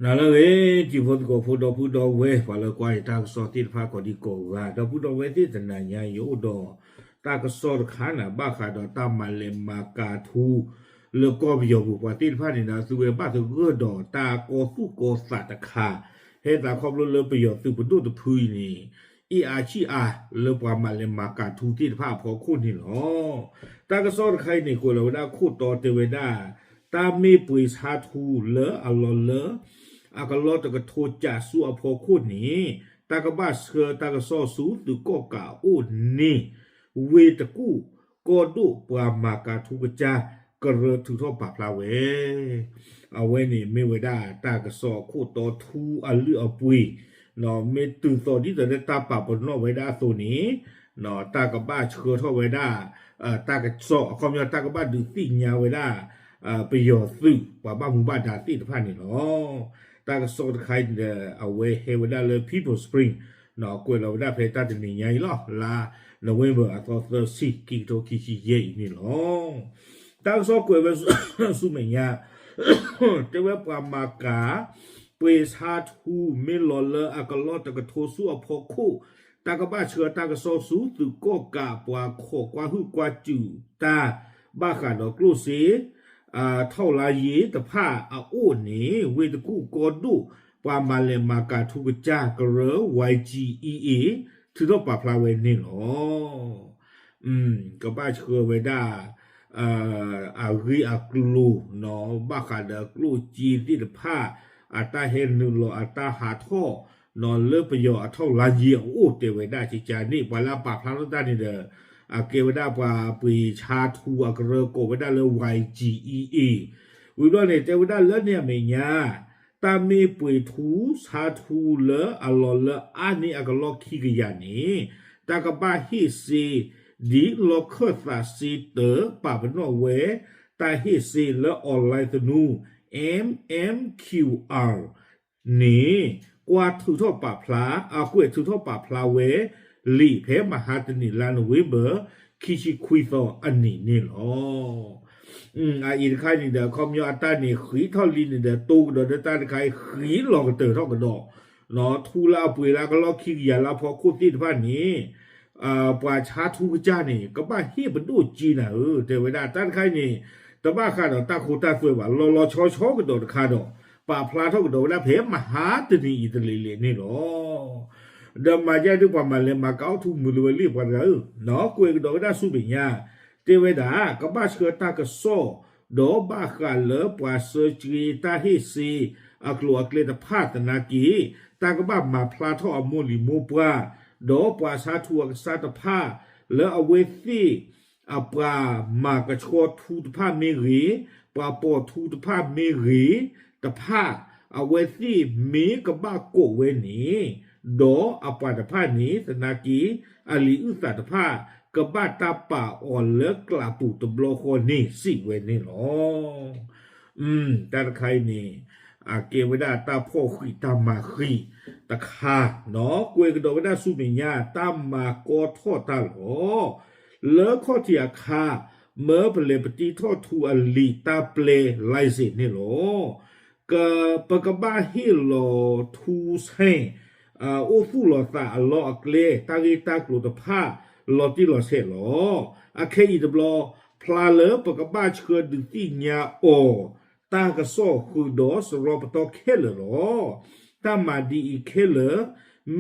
နၤလၢအဂ့ၤ တံၤဖိသကိးဖိ ဒီပုၢ်ဒီဝဲၢ် ပှၤလၢကွၢ်ယတၢ်ကစီၣ်သ့ၣ်တဖၣ်ကိးဒံကိးဂၤ, ဒီပုၢ်ဒီဝဲၢ်သ့ၣ် တနၤညါအံၤ ယအိၣ်ဒီးတၢ်ကစီၣ်တခါန့ၣ် ဘၣ်ဃးဒီးတၢ်မၤလဲၤမၤကၤထူ လၢကီၢ်ပယီၤပူၤ ပှၤသ့ၣ်တဖၣ်န့ၣ်ဒီး သုဝဲဘၣ်သဂၢၢ်ဒီးတၢ်ကီသူၣ်ကီသးတခါ, ဟဲသးခီဖျိလၢပယီၤသုးပဒိၣ်တဖုအံၤန့ၣ် အ့ၣ်အါဆံၣ်အါ လၢပှၤမၤလဲၤမၤကၤထူသ့ၣ်တဖၣ်အဖီခိၣ်န့ၣ်လီၤ. တၢ်ကစီၣ်တခါအံၤန့ၣ် ကွဲးလီၤဝဲဒၣ်ခိၣ်တီတဲဝဲဒၣ် တၢ်မ့ၢ်ပှ့ၤဆါထူလၢအလီၤလၢ အကလီတကထိကးဆူအဖီခိၣ်န့ၣ် တၢ်ကဘၣ်ဆှၢတၢ်ကစီၣ်ဆူသုးကီၣ်ကးအိၣ်န့ၣ် ဝ့ၢ်တကူၣ်ကီၢ်ဒိၣ်ပှၤမၤကၤထူကစၢ် ကရၢထုးထီၣ်ပာ်ဖျါဝဲ အဝဲန့ၣ်မ့ၢ်ဝဲဒၣ်တၢ်ကစီၣ်ခိၣ်တီထူအလုၢ်အပှ့ၤ, မ့ၢ်တုၤသိးဒ်သိးလၢတၢ်ပာ်ပနီၣ်ဝဲဒၣ်အသိးန့ၣ် တၢ်ကဘၣ်ဆှၢထီၣ်ဝဲဒၣ် တၢ်ကစီၣ် အခီပညီ တၢ်ကဘၣ်ဒုးသ့ၣ်ညါဝဲဒၣ် ပယီၤသုး ပှၤဘၣ်မူဘၣ်ဒါသ့ၣ်တဖၣ်န့ၣ်လီၤ. တၢ်ကစီၣ်တခါအံၤဒီး အဝဲဟဲဝဲဒၣ်လၢ People's Spring ကွဲးလီၤဝဲဒၣ်ဖဲတၢ်တနံၤညါအံၤလီၤ လါ November အသီသၢဆံ ခံကထိခံဆံယဲၢ်အံၤန့ၣ်လီၤ. တၢ်ကစီၣ်ကွဲးဝဲဆူမဲာ်ညါ တဲဝဲပှၤမၤကၤ ပှ့ၤဆါထူမ့ၢ်လီၤလၢအကလီတကထိဆူအဖီခိၣ် တၢ်ကဘၣ်ဆှၢတၢ်ကစီၣ်ဆူသုးကီၣ်ကးပှၤခိးကွၢ်ဟုၣ်ကွၢ်စူၣ်တၢ် ဘၣ်ဃးဒီးကျိၣ်စ့ ထီၣ်လါယ့တဖၣ်အအိၣ်န့ၣ် ဝ့ၢ်တကူၣ်ကီၢ်ဒိၣ် ပှၤမၤလဲၤမၤကၤထူကစၢ်ကရၢ ဝဲကၠံအံအ့ ထုးထီၣ်ပာ်ဖျါဝဲန့ၣ်လီၤ. ကဘၣ်ဆှၢဝဲဒၣ် အဂ့ၢ်အကျိၤ ဘၣ်ဃးဒီးကျိၣ်စ့သ့ၣ်တဖၣ် အတၢ်ဟဲနုာ်လီၤအတၢ်ဟးထီၣ် လၢပယီၤအထီၣ်လါယ့အအိၣ်တဲဝဲဒၣ် ကကန့ၣ် ပှၤလၢအပာ်ဖျါထီၣ်တၢ်န့ၣ်ဒီး အကဲဝဲဒၣ်ပှၤပှ့ၤဆါထူအကရၢကိးဝဲဒၣ်လၢ ဝဲကၠံအံအ့ ဝံၤဘျီန့ၣ် တဲဝဲဒၣ်လၢန့ၣ်အမဲာ်ညါ တၢ်မ့ၢ်ပှ့ၤထူဆါထူလၢအလီၤလၢအါန့ၢ်အကလီၢ်ခံကယၤန့ၣ် တၢ်ကဘၣ်ဟ့ၣ်စ့ ဒ်လီၢ်ခၢၣ်သးစ့တၢးပာ်ပနီၣ်ဝဲ တၢ်ဟ့ၣ်စ့လၢ online သနူ M M Q R န့ၣ် ကွၢ်ထုးထီၣ်ပာ်ဖျါ အကွဲးထုးထီၣ်ပာ်ဖျါဝဲ လံာ်ဖဲမဟါတနံၤလါ November ခံဆံခွံသီအနံၤန့ၣ်လီၤ. အအံၤတခါန့ၣ်ဒီး အခီပညီအတၢ်န့ၣ် ဃံးထီၣ်လံန့ၣ်ဒီး တိၢ်ကဒီးလၢတၢ်တခါအံၤ ဃံးလီၤကတၢၢ်ထီၣ်ကဒီး ထူလၢအပှ့ၤလၢအကလီၢ်ခံကယၤလၢအဖီခိၣ်သ့ၣ်တဖၣ်န့ၣ် ပှၤဆါထူကစၢ်န့ၣ် ကဘၣ်ဟ့ၣ်ပဒိၣ်စ့နၤဧၢ တဲဝဲဒၣ် တၢ်တခါအံၤန့ၣ် တဘၣ်ဃးဒီးတၢ်ခိတၢ်သွဲဘၣ် လီၤလီၤဆီဆီကဒီးတခါဒီး ပာ်ဖျါထီၣ်ကဒီးဝဲဒၣ်ဖဲမဟါတနံၤအံၤတလ့ၤလ့ၤန့ၣ်လီၤ. ဒီးမၤယါဒုးပှၤမၤလဲၤမၤကၤအီၣ်ထူမုၢ်လၢဝဲလံာ်ပှၤတဂၤဧၢ, ကွဲးကဒီးဝဲဒၣ်ဆူမဲာ်ညါ တဲဝဲဒၣ် ကဘၣ်ဆှၢတၢ်ကစီၣ် ဒီးဘၣ်ဃးလၢပှၤဆှၢစ့တၢ်ဟ့ၣ်စ့ အကျိၤအကျဲတဖၣ်သနာ်က့ တၢ်ကဘၣ်မၤဖျါထီၣ်အမိၢ်လံၤမိၢ်ပှၢ် ဒီးပှၤဆါထူအကစၢ်တဖၣ် လၢအဝဲသ့ၣ် အပှၤမၤကဆှီထူတဖၣ်မ့ၢ်ဂ့ၤ, ပှၤပိာ်ထူတဖၣ်မ့ၢ်ဂ့ၤ, တဖၣ် အဝဲသ့ၣ်မ့ၢ်ကဘၣ်ကိးဝဲန့ၣ်, ဒီးအပှၤတဖၣ်န့ၣ် သနာ်က့ အလံာ်အုၣ်သးတဖၣ် ကဘၣ်တၢ်ပာ်အီၤလၢကျးပူၤတဘျီဃီန့ၣ် စံးဝဲန့ၣ်လီၤ. တၢ်တခါအံၤန့ၣ် အကဲဝဲဒၣ်တၢ်ဖီၣ်ဃံးတၢ်မၤဃံးတခါ, ကွဲးကဒီးဝဲဒၣ်ဆူမဲာ်ညါ တၢ်မၤကီထီၣ်တၢ်လီၤ. လၢခီၣ်ထံးအခါ မၢပလဲၤပတံထီၣ်ထူအလံာ်တၢ်ပျဲ license န့ၣ်လီၤ. ပကဘၣ်ဟ့ၣ်လီၤထူဆဲၣ် အိၣ်သူၣ်လီၤသးအလီၢ်အကျဲ တၢ်ဂ့ၢ်တၢ်ကျိၤတဖၣ် လီၤတံၢ်လီၤဆဲးလီၤ. အခဲအံၤတဘျီ ဖျါလၢပကဘၣ်ဆှၢဒုးသ့ၣ်ညါအီၤ တၢ်ကစီၣ်ဃုာ်ဒီးစရီပတီၢ်ခဲလၢာ်လီၤ. တၢ်မၤဒ်အံၤခဲလၢာ်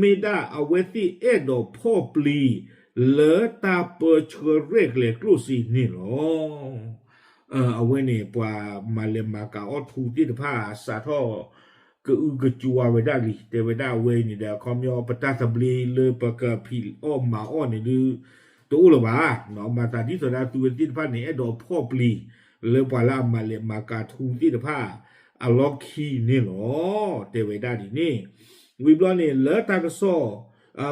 မ့ၢ်ဒၣ်အဝဲသ့ၣ်အဲၣ်ဒိးဖီၣ်ပျံၤ လၢတၢ်ပၢဆှၢရဲၣ်ကျဲၤကျိၣ်စ့န့ၣ်လီၤ. အဝဲန့ၣ် ပှၤမၤလဲၤမၤကၤအီၣ်ထူသ့ၣ်တဖၣ် စးထီၣ်ကအုကကွၢ်ဝဲဒၣ်လံ တဲဝဲဒၣ်အဝဲအံၤန့ၣ်ဒီး အခီပညီ ပတၢ်သဘျ့လၢပကဖံးအီၣ်မၤအီၣ်န့ၣ်ဒုး တအိၣ်လၢၤဘၣ်. မၤသးဒ်သိးဒၣ်သုဝဲသ့ၣ်တဖၣ်န့ၣ် အဲၣ်ဒိးဖီၣ်ပျံၤ လၢပှၤလၢအမၤလဲၤမၤကၤထူသ့ၣ်တဖၣ် အလီၢ်ခံန့ၣ်လီၤ. တဲဝဲဒၣ်ဒ်န့ၣ် ဝံၤဘျီန့ၣ် လၢတၢ်ကစီၣ်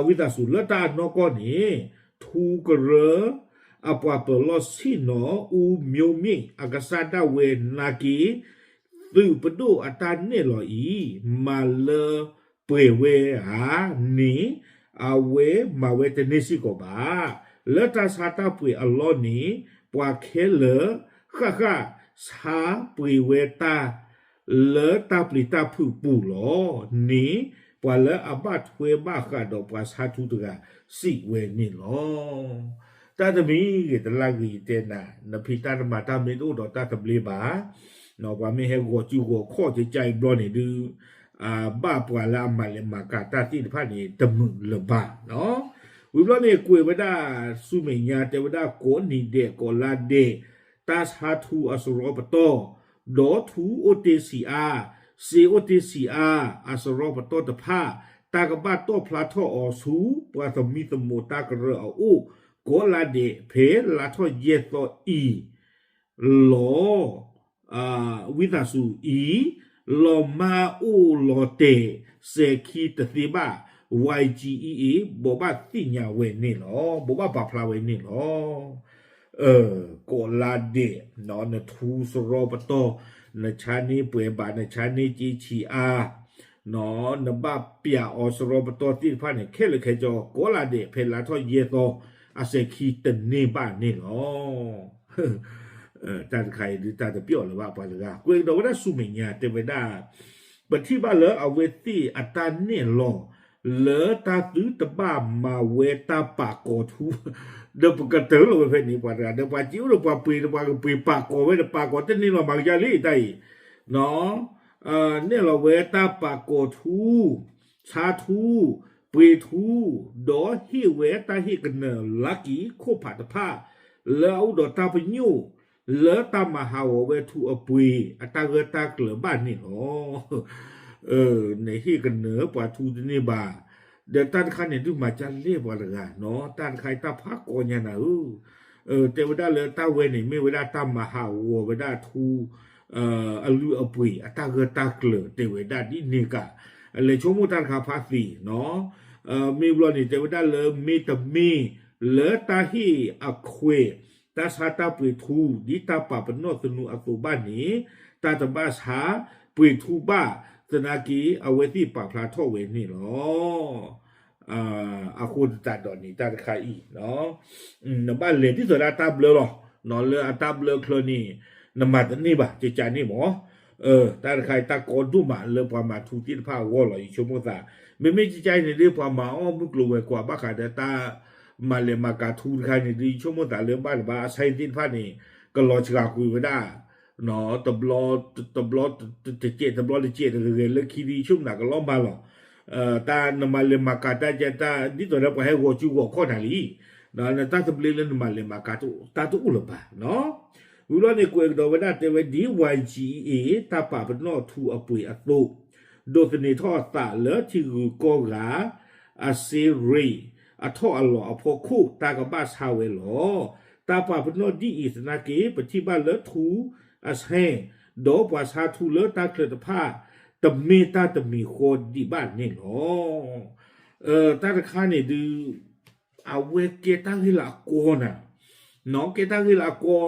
ဝံသးစူၤ လၢတၢ်အနီၢ်ကီၢ်န့ၣ် ထူကရၢ အပှၤပၢၤလီၢ်ဆ့ၣ်နီၤ အူမၠိမ့ၣ် အကစၢ်ဒၣ်ဝဲနာ်က့ သုးပဒိၣ်အတၢ်နဲၣ်လီၤအံၤ မၤလၢပှဲၤဝဲဧါန့ၣ် အဝဲမၤဝဲတန့ၢ်စ့ၢ်ကီးဘၣ်. လၢတၢ်ဆါတၢ်ပှ့ၤအလီၢ်န့ၣ် ပှၤခဲလၢာ် ဃၣ်ဃၣ်ဆါပှ့ၤဝဲတၢ် လၢတၢ်ပျံၤတၢ်ဖုးပူၤလီၤန့ၣ် ပှၤလၢအဘၣ်ထွဲဘၣ်ဃးဒီးပှၤဆါထူတဂၤစံးဝဲန့ၣ်လီၤ. တၢ်တမံၤဂ့ၤတလၢ်ဂ့ၤယတဲနၤ နဖံးတၢ်နမၤတၢ်မ့ၢ်တအိၣ်ဒီးတၢ်သဘျ့ဘၣ် ပှၤမ့ၢ်ဟဲဂီၤစုဂီၤခီၣ်ကကါအံၤဘျီန့ၣ်ဒုး ဘၣ်ပှၤလၢအမၤလဲၤမၤကၤတၢ်သ့ၣ်တဖၣ်န့ၣ် တမုာ်လၢၤဘၣ်. ဝံၤဘျီန့ၣ် ကွဲးဝဲဒၣ်ဆူမဲာ်ညါ တဲဝဲဒၣ်ကိးနံၤဒဲးကိးလါဒဲး တၢ်ဆါထူအစရီပတီၢ် ဒီးထူအိၣ်တ့ၢ်ဆံးအါ စ့အိၣ်တ့ၢ်ဆံးအါ အစရီပတီၢ်တဖၣ် တၢ်ကဘၣ်တီၣ်ဖျါထီၣ်အီၤဆူ ပှၤသမံသမိးတၢ်ကရၢအအိၣ် ကိးလါဒဲးဖဲလါထီၣ်ယဲၢ်သီအံၤ လီၤ ဝံသးစူၤအံၤ လီၤမၢ်အိၣ်လီၤတဲာ် စဲၤခံတသ့ဘၣ် ဝဲကၠံအံၤအံၤ ဘိးဘၣ်သ့ၣ်ညါဝဲန့ၣ်လီၤ. ဘိးဘၣ်ပာ်ဖျါဝဲန့ၣ်လီၤ. ကိးလါဒဲး နထူစရီပတီၢ် နဆါန့ၢ်ပှဲၤဘၣ် နဆါန့ၢ်က့ဆံးအါ နဘၣ်ပျးအီၤစရီပတီၢ်သ့ၣ်တဖၣ်န့ၣ် ခဲလၢာ်ခဲဆ့ ကိးလါဒဲး ဖဲလါထီၣ်ယဲၢ်သီ အစဲၤခံတန့ၢ်ဘၣ်န့ၣ်လီၤ. တၢ်တခါအံၤဒုးတၢ်တပျီၣ်လၢၤဘၣ်ပှၤတဂၤ ကွဲးကဒီးဝဲဒၣ်ဆူမဲာ်ညါ တဲဝဲဒၣ် ပထံၣ်ဘၣ်လၢအဝဲသ့ၣ်အတၢ်နဲၣ်လီၤ လၢတၢ်သုတဘၣ်မၤဝဲတၢ်ပာ်ကီၤထူ ဒီးပကတၢၢ်လီၤဝဲဖဲန့ၣ် ပှၤတဂၤ ဒီးပှၤစ့အိၣ်ဒီးပှၤပှ့ၤဒီးပှၤကပှ့ၤပာ်ကီၤဝဲဒီးပာ်ကီၤတန့ၢ်လီၤ မၤကယါလံတၢ်အံၤ နဲၣ်လီၤဝဲတၢ်ပာ်ကီၤထူ ဆါထူ ပှ့ၤထူ ဒီးဟ့ၣ်ဝဲတၢ်ဟ့ၣ်ကနၢၤလါကံခိၣ်ဖးတဖၣ် လၢအအိၣ်ဒီးတၢ်ပညိၣ် လၢတၢ်မၤဟးဂီၤဝဲထူအပှ့ၤ အတၢ်ဂၢၢ်တၢ်ကျၢၤဘၣ်န့ၣ်လီၤ. နဟ့ၣ်ကနၢၤပှၤထူတန့ၢ်ဘၣ် ဒီးတၢ်တခါန့ၣ်ဒုးမၤကၢ်လဲၣ်ပှၤတဂၤနီၤ တၢ်တခါအံၤတၢ်ဖးကီညါနၤဧၢ တဲဝဲဒၣ်လၢတၢ်ဝဲန့ၣ် မ့ၢ်ဝဲဒၣ်တၢ်မၤဟးဂီၤဝဲဒၣ်ထူ အလုၢ်အပှ့ၤ အတၢ်ဂၢၢ်တၢ်ကျၢၤ တဲဝဲဒၣ်ဒ်န့ၣ်ကး လဲၤဆိကမိၣ်တၢ်တခါဖးသ့နီၤ မ့ၢ်ဘျီန့ၣ် တဲဝဲဒၣ်လၢမ့တမ့ၢ် လၢတၢ်ဟ့ၣ်အခွဲး တၢ်ဆါတၢ်ပှ့ၤထူ ဒ်တၢ်ပာ်ပနီၣ်သနူအသိးဘၣ်န့ၣ် တၢ်တဘၣ်ဆါပှ့ၤထူဘၣ် သနာ်က့ အဝဲသ့ၣ်ပာ်ဖျါထီၣ်ဝဲန့ၣ်လီၤ. အဃိသတးဒီးန့ၣ် တၢ်တခါအံၤ နဘၣ်လဲၤဒ်သိးဒၣ်တၢ်ဘျၢလီၤ လၢအတၢ်ဘျၢချၢန့ၣ် နမၤတန့ၢ်ဘၣ် ကကန့ၣ်မး တၢ်တခါအံၤ တၢ်ကီဒိၣ်မးလၢပှၤမၤထူသ့ၣ်တဖၣ်အဂီၢ်လီၤ ယဆိကမိၣ်သး မ့မ့ၢ်ကကန့ၣ်ဒ် ပှၤမၤအီၣ်မုၢ်ကျိၤဝဲၤကွာ်ဘၣ်ဃးဒီးတၢ်မၤလဲၤမၤကၤထူတခါန့ၣ်ဒ် ယဆိကမိၣ်သးလၢဘၣ်တဘၣ်အဆၣ်အံၤသ့ၣ်တဖၣ်န့ၣ် ကလီၤစှၤကွံာ်ဝဲဒၣ် တဘျီ တဘျီတစဲး တဘျီတစဲး တဂ့ၤဂ့ၤလၢခံဒ် ယဆိကမိၣ်သးကလီၤမၢ်လီၤ တၢ်နမၤလဲၤမၤကၤတၢ်ကဲတၢ် ဒ်သိးဒီးပှၤဟဲဂီၤစုဂီၤခီၣ်နၤလံ နတၢ်သဘျ့လၢနမၤလဲၤမၤကၤတၢ်တအိၣ်လၢၤဘၣ်နီၤ ဝံၤဘျီန့ၣ် ကွဲးကဒီးဝဲဒၣ်တဲဝဲဒ် ဝဲကၠံအံၤ တၢ်ပာ်ပနီၣ်ထူအပှ့ၤအသိး ဒိးသန့ၤထီၣ်အသးလၢထံဂုၤကီၢ်ဂၤ အစ့ရ့း အထီၣ်အလီၤအဖီခိၣ် တၢ်ကဘၣ်ဆါဝဲလီၤ. တၢ်ပာ်ပနီၣ်ဒ်အံၤသနာ်က့ ပထံၣ်ဘၣ်လၢထူအဆဲ ဒီးပှၤဆါထူလၢတၢ်ချၢတဖၣ် တမ့ၢ်တၢ်တမံၤဃီဒံးဘၣ်န့ၣ်လီၤ. တၢ်တခါန့ၣ်ဒုး အဝဲကဲတၢ်ဂ့ၢ်လၢအကီနၤ ကဲတၢ်ဂ့ၢ်လၢအကီ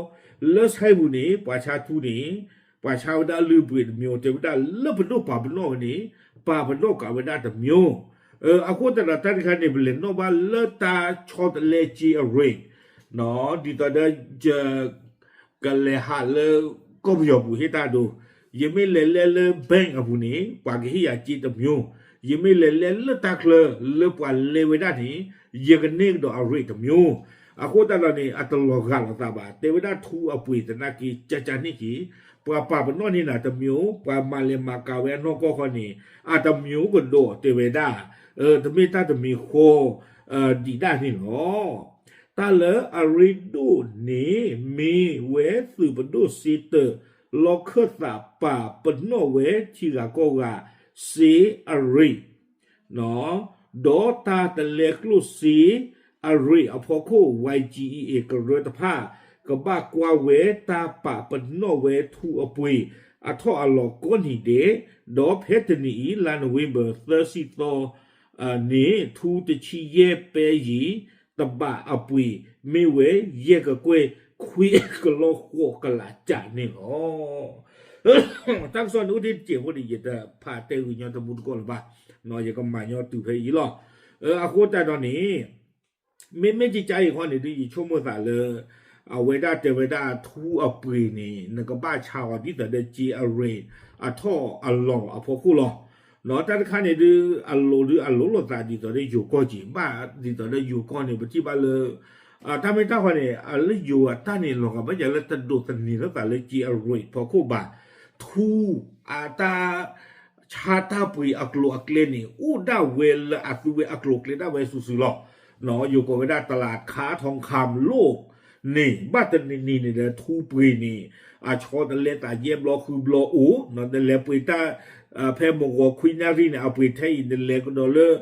လၢဆဲပူၤန့ၣ် ပှၤဆါထူန့ၣ် ပှၤဆါဝဲဒၣ်လုၢ်ပှ့ၤတမျိုး တဲဝဲဒၣ်လၢပဒိၣ်ပာ်ပနီၣ်ဝဲန့ၣ် ပာ်ပနီၣ်ကးဝဲဒၣ်တမျိုး အဃိသတးဒီးတၢ်တခါန့ၣ် ပလဲၤနီၣ်ဘၣ်လၢတၢ်ဆီတလဲက့အရ့း ဒ်သိးဒီး ကလဲၤဟးလၢ ကီၢ်ပယီၤပူၤဟ့ၣ်တၢ်ဒိ ယမ့ၢ်လဲၤလဲၤလၢ bank အပူၤန့ၣ် ပှၤကဟ့ၣ်ယၤစ့တမျိုး ယမ့ၢ်လဲၤလဲၤလၢတၢ်ချၢ လၢပှၤလဲၤဝဲဒၣ်န့ၣ် ယကန့ၢ်ကဒီးအရ့းတမျိုး အဃိသတးဒီးန့ၣ် အတလီၤဂာ်လိာ်သးဘၣ် တဲဝဲဒၣ်ထူအပှ့ၤသနာ်က့ ကကန့ၣ်က့ၤ ပှၤပာ်ပနီၣ်န့ၢ်နၤတမျိုး ပှၤမၤလဲၤမၤကၤဝဲအနီၢ်ကီၢ်ဃီန့ၣ် အတမျိုးကဒီးတဲဝဲဒၣ် တမ့ၢ်တၢ်တမံၤဃီ ဒံးဒၣ်န့ၣ်လီၤ. တၢ်လၢအရ့ဒိၣ်န့ၣ် မ့ၢ်ဝဲသုးပဒိၣ်စ့တၢး လီၢ်ခၢၣ်သးပာ်ပနီၣ်ဝဲထံဂၤကီၢ်ဂၤ စ့အရ့း ဒီးတၢ်တလဲကျိၣ်စ့အရ့းအဖီခိၣ် ဝဲကၠံအံၤအ့ ကရၢတဖၣ် ကဘၣ်ကွၢ်ဝဲတၢ်ပာ်ပနီၣ်ဝဲထူအပှ့ၤ အထီၣ်အလီၤကိးနံၤဒဲး ဒီးဖဲတနံၤအံၤ လါနိၣ်ဝ့ဘၢၣ် သၢဆံသီ န့ၣ် ထူတဆံယဲၢ်ပဲယံၤ တဘးအပှ့ၤ မ့ၢ်ဝဲယဲၢ်ကကွဲၢ်ခွံကလီၢ်ဃိးကလးကၠးန့ၣ်လီၤ. တၢ်ကစီၣ်န့ၣ်အိၣ်တ့ၢ်တစဲးဖိန့ၣ် ယတဖးတဲဂုာ်ညီတမူတကိးလၢၤဘၣ်, ယကမၤညီတုၤဖဲအံၤလီၤ. အဃိသတးဒီးန့ၣ် မ့မ့ၢ်ကကါအံၤဃီန့ၣ်ဒုး ယဆိကမိၣ်သးလၢ အဝဲဒၣ်တဲဝဲဒၣ်ထူအပှ့ၤန့ၣ် နကဘၣ်ဆါအီၤဒ်သိးဒီးစ့အရ့ၣ်အထီၣ်အလီၢ်အဖီခိၣ်လီၤ. တၢ်တခါန့ၣ်ဒုး အလိၤဒုးအလိၤလိာ်သးဒ်သိးဒီးယိၤကီၢ်က့ၤ ဘၣ်ဒ်သိးဒီးယိၤကီၢ်န့ၣ် ပထံၣ်ဘၣ်လၢ တၢ်မ့ၢ်တၢ်ဃီန့ၣ် လၢယိၤအတၢ်န့ၣ် လီၤဂာ်ဘၣ်ယၤလၢတဒိးသန့ၤလိာ်သးလၢစ့အရ့ၣ်ဖီခိၣ်ဘၣ်. ထူ အတၢ် ဆါတၢ်ပှ့ၤအကျိၤအကျဲန့ၣ် အိၣ်ဒၣ်ဝဲလၢအသုဝဲအကျိၤအကျဲဒၣ်ဝဲစုာ်စုာ်လီၤ. ယိၤကိးဝဲဒၣ်တလးခါထီခါလိၣ်န့ၣ် ဘၣ်တနံၤနံၤန့ၣ်ဒီးထူပှ့ၤန့ၣ် အဆီတလဲသးယဲၢ်ဘျီဃုဘျီအိၣ် နလဲၤပှ့ၤတၢ် ဖဲမဂီၤခွံနၣ်ရံၣ်န့ၣ် အပှ့ၤထဲအံၤ နလဲၤကဒီးလၢ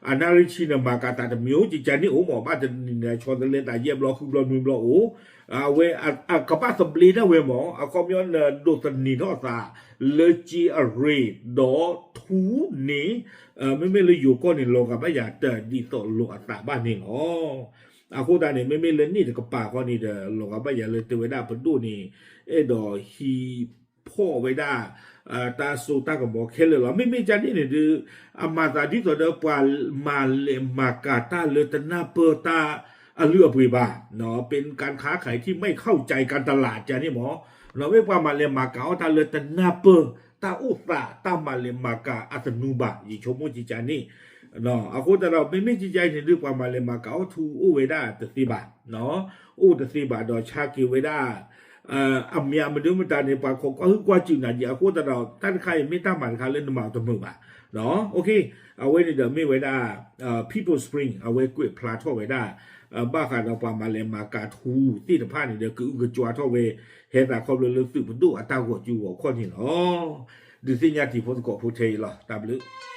အနၣ်ရံၣ်ဆံန့ၣ် မၤကၤသးတမံၤအိၣ် ကကန့ၣ်အိၣ်မး ဘၣ်တနံၤနံၤန့ၣ် အဆီတလဲသးယဲၢ်ဘျီဃုဘျီနွံဘျီအိၣ် အဝဲအကဘၣ်သဘျ့ဒၣ်ဝဲမး အခီပညီနဒိးသန့ၤထီၣ်သး လၢစ့အရ့ၣ်ဒီးထူန့ၣ် မ့မ့ၢ်လၢယိၤကီၢ်န့ၣ် လီၤဂာ်ဘၣ်ယၤတဒ်သိးလိာ်အသးဘၣ်န့ၣ်လီၤ. အဃိသတးန့ၣ် မ့မ့ၢ်လၢန့ၣ်တကပၤဃီန့ၣ်ဒီး လီၤဂာ်ဘၣ်ယၤလၢတဲဝဲဒၣ်ပဒိၣ်န့ၣ် အဲၣ်ဒိးဟံးဖီၣ်ဝဲဒၣ် တၢ်စိတၢ်ကမီၤခဲလၢာ်လီၤ. မ့မ့ၢ်ကန့ၣ်န့ၣ်ဒုး အမၤသးဒ်သိးဒီးပှၤမၤလဲၤမၤကၤတၢ်လၢတနၢ်ပၢၢ်တၢ်အလုၢ်အပှ့ၤဘၣ် ပ့ၤကခါခါထံၣ်မ့ၢ်ခီၣ်ကၠဲကတလးကန့ၣ်မး မ့ၢ်ပှၤမၤလဲၤမၤကၤအီၣ်တၢ်လၢတနၢ်ပၢၢ်တၢ်အိၣ်သးတၢ်မၤလဲၤမၤကၤအသနူဘၣ် ယဆိကမိၣ်ကကန့ၣ် အဃိသတးဒီး မ့မ့ၢ်ကကန့ၣ်ဒုး ပှၤမၤလဲၤမၤကၤအီၣ်ထူအိၣ်ဝဲဒၣ်တသ့ဘၣ် အိၣ်တသ့ဘၣ်ဒီးဆါက့ၤဝဲဒၣ် အမံၤမနုၤမတၤန့ၣ် ပှၤခိးကွၢ်ဟုၣ်ကွၢ်စူၣ်နၤဒံး အဃိသတးဒီး တၢ်တခါအံၤမ့ၢ်တၢ်မၤတခါလၢနမၤတမုာ်ဘၣ် အဝဲန့ၣ်ဒီးမ့ၢ်ဝဲဒၣ် People Spring အဝဲကွဲးဖျါထီၣ်ဝဲဒၣ် ဘၣ်ဃးဒီးပှၤမၤလဲၤမၤကၤထူသ့ၣ်တဖၣ်န့ၣ်ဒီး ကအုကကွါထီၣ်ဝဲ ဟဲသးခီဖျိလၢသုးပဒိၣ်အတၢ်ဂီၤစုဂီၤခီၣ်န့ၣ်လီၤ. ဒုးသ့ၣ်ညါတံၤဖိသကိးဖိထဲအံၤလီၤ. တၢ်ဘျုး